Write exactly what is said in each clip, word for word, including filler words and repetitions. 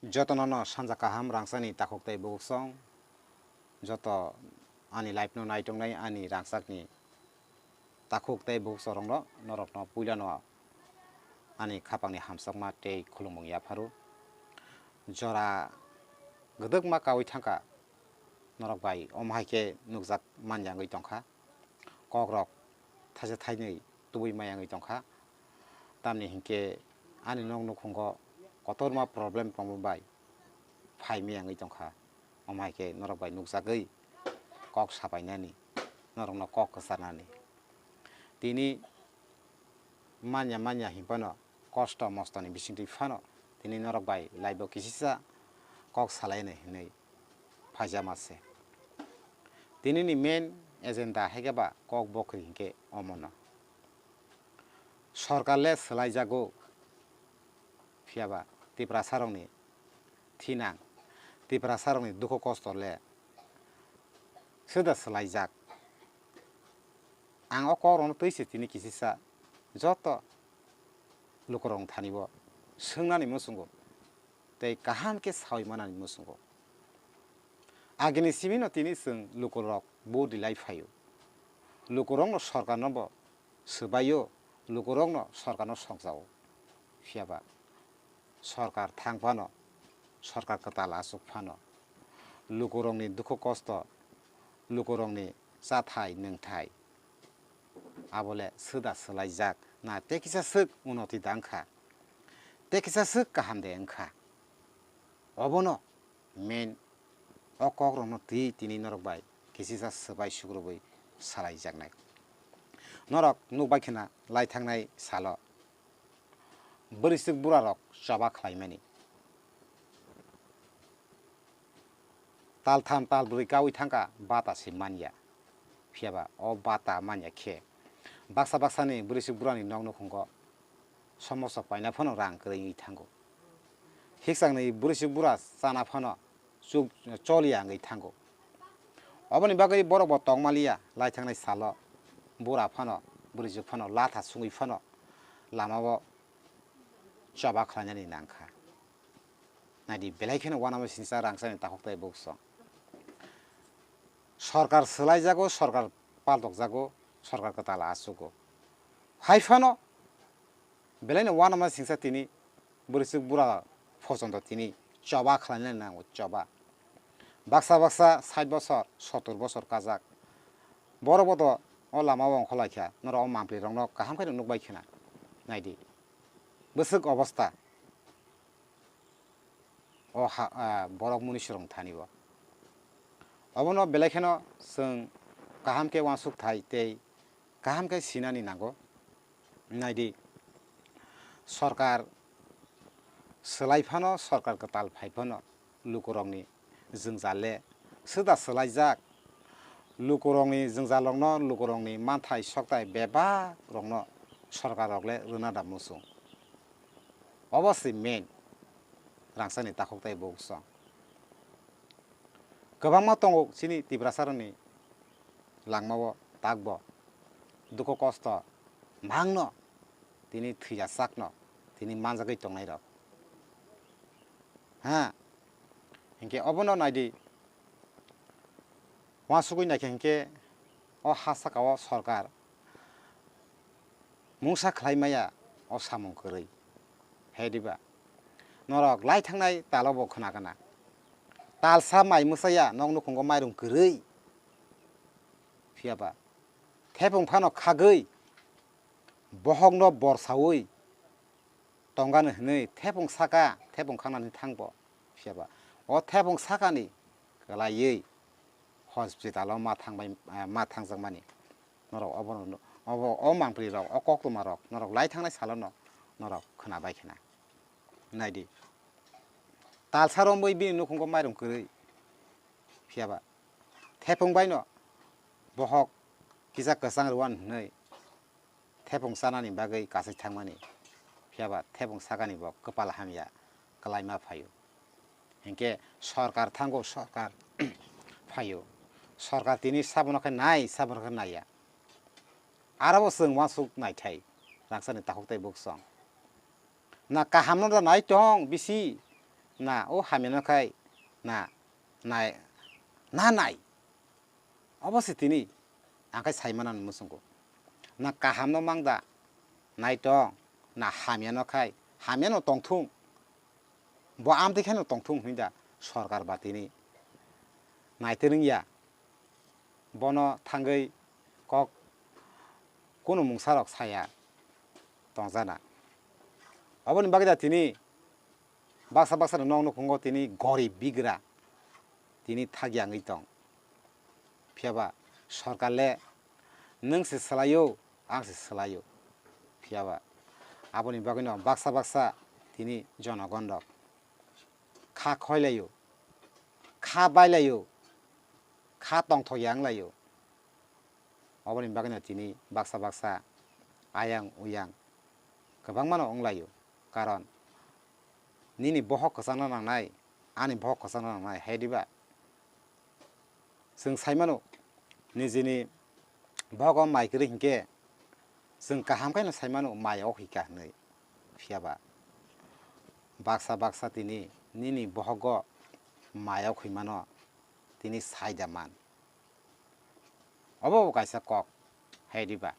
Jotono no sanja kaham rangchakni takhuk tei bukhuk song. Joto ani live no naitongnai ani rangchakni takhuk tei bukhuk song rokno norokno puilano ani khapangni hamjakma tei khulumung yapharu. Jora gwdwkma kaui thangkha norok bai omo hai khe nukjak manya wngwi tongkha. Kokrok thaisa thainwi tubui maya wngwi tongkha. Tamni hinkhe ani nok nukhungo kotorma problem tongma bai phai maya wngwi tongkha. Omo hai khe norok bai nukjagwi kok sapainani, norokno kok kwcharnani. Tini manya manya hinphano kosto mostoni bisingtwi phano tini norok bai live-o kisisa kok salainai hinwi phaijama se. Tinini main agenda hai khe ba kok bokri hinkhe omono. Sorkar le swlaijago, phiya ba Tiprasarokni thinang, Tiprasarokni dukhu kosto le swda swlaijak. Ang o kokrokno twi se tini kisisa joto lukurokni thani bo swngnani muchungo tei kaham khe saui manani muchungo. Agini simi no tini chwng lukurok vote rilai phaio. Lukurokno sorkarno bo swbaio, lukurokno sorkarno sokjao. Phiya ba sorkar thang phano, sorkar kwtal aswk phano, lukurokni dukhu kosto, lukurokni chathai nwngthai, abo le swda swlaijak na, tei kisa swk unoti da wngkha, tei kisa swk kaham de wngkha. Obono main o kokrokno twi tini norok bai kisisa swbai sukrubui salaijaknai. Norok nukbai khna lai thangnai salo bwrwisuk burarok choba khlaimani. Taltham talbrwi kaui thangkha bata se manya. Phiya ba o bata manya khe baksa baksani bwrwisuk burani nok nukhungo somosok paina phano rang kwrwi wngwi thango. Hiksakni bwrwisuk bura chana phano chuk choliya wngwi thango. Oboni bagwi borok bo tongmaliya, lai thangnai salo bura phano, bwrwisuk phano, latha sungwi phano lamao choba khlainani nangkha. Naidi, belai kheno uanama singsa rangchakni takhuk tei bukhuk song. Sorkar swlaijago, sorkar paltokjago, sorkar kwtal achugo. Hai phano belaino uanama singsa tini bwrwisuk bura phochonto tini choba khlainani nango, choba. Baksa baksa sait bosor, sottur bosor kajak. Borok bo to o lama o ongkhorlaikha, norok o mampli rokno kaham khe nukbai khna. Naidi. Bwswk obostha. O ha, ah, borok munisrok thani bo. Obono belai kheno chwng kaham khe uansuk thai tei kaham khe sinani nango. Naidi, sorkar swlai phano, sorkar kwtal phai phano lukurokni jwngjal le swda swlaijak. Lukurokni jwngjalrokno, lukurokni manthai sokthai bebak rokno sorkar rok le rwna da muchung. Obo se main rangchakni takhuk tei bukhuk song. Kwbangma tongo chini Tiprasarokni langmao takbo dukhu kosto mangno tini thwiyasakno tini manjagwi tongnairok. Ha, hinkhe obono naidi, uansugwi naikhe hinkhe o ha sakao sorkar mungsa khlai maya o samung kwrwi. He diba? Norok lai thangnai talo bo khna gana. Talsa mai mwsaya nok nukhungo mairum kwrwi. Phiya ba thepung phano khagwi, bohokno borsaui tongani hwnwi thepung saka, thepung khanani thangbo. Phiya ba o thepung sakani kwlaiwi hospitalo ma thangbai, eh, ma thangjakmani. Norok obono, obo, o mangpli rok, o koktwma rok norok lai thangnai salono norok khwna bai khna. Naidi. Talsa romwi bini nukhungo mairum kwrwi. Phiya ba thepung baino bohok kisa kwchang rwani hwnwi thepung chanani bagwi kasui thangmani. Phiya ba thepung sakani bo kwpal hamya kwlaima phaio. Hinkhe sorkar thango, sorkar phaio. Sorkar tini sabono khe nai, sabono khe naiya. Aro bo chwng uansuk naithai, rangchakni takhuk tei bukhuk song. Na kahamno da nai tong bisi, Na o hamyano khai na nai, na nai. Obo se tini ang khai sai manani muchungo. Na kahamno mang da, naitong, na hamyano khai, hamyano tongthung. Bo amtwi kheno tongthung hwnwi da sorkar ba tini naitwi rwngya. Bono thangwi kok kunu mungsarok saya tongjana. Oboni bagwi da tini baksa baksa nok nukhungo tini gorib bigra tini thagya wngwi tong. Phiyaba sorkar le nwng se swlaio, ang se swlaio. Phiyaba aboni bagwino baksa baksa tini jonogon rok kha khoilaio, kha bailaio, kha tongthok ya wnglaio. Oboni bagwino tini baksa baksa ayang uyang kwbangmano wnglaio, karon nini bohok kwchangna nangnai, ani bohok kwchangna nangnai, hai diba? Chwng sai mano, nijini bohogo mai kwrwi hinkhe chwng kaham khe no sai mano mai o hika hwnwi. Phiyaba baksa baksa tini nini bohogo mai o hwi mano tini sai da man. Obo bo kaisa kok, hai diba?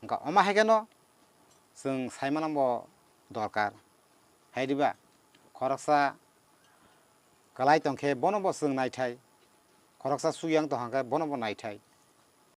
Wngkha omo hai kheno chwng sai mano bo dorkar, hai diba? Khoroksa kwlai tongkhe bono bo chwng naithai, khoroksa suyang tongkha khe bono bo naithai,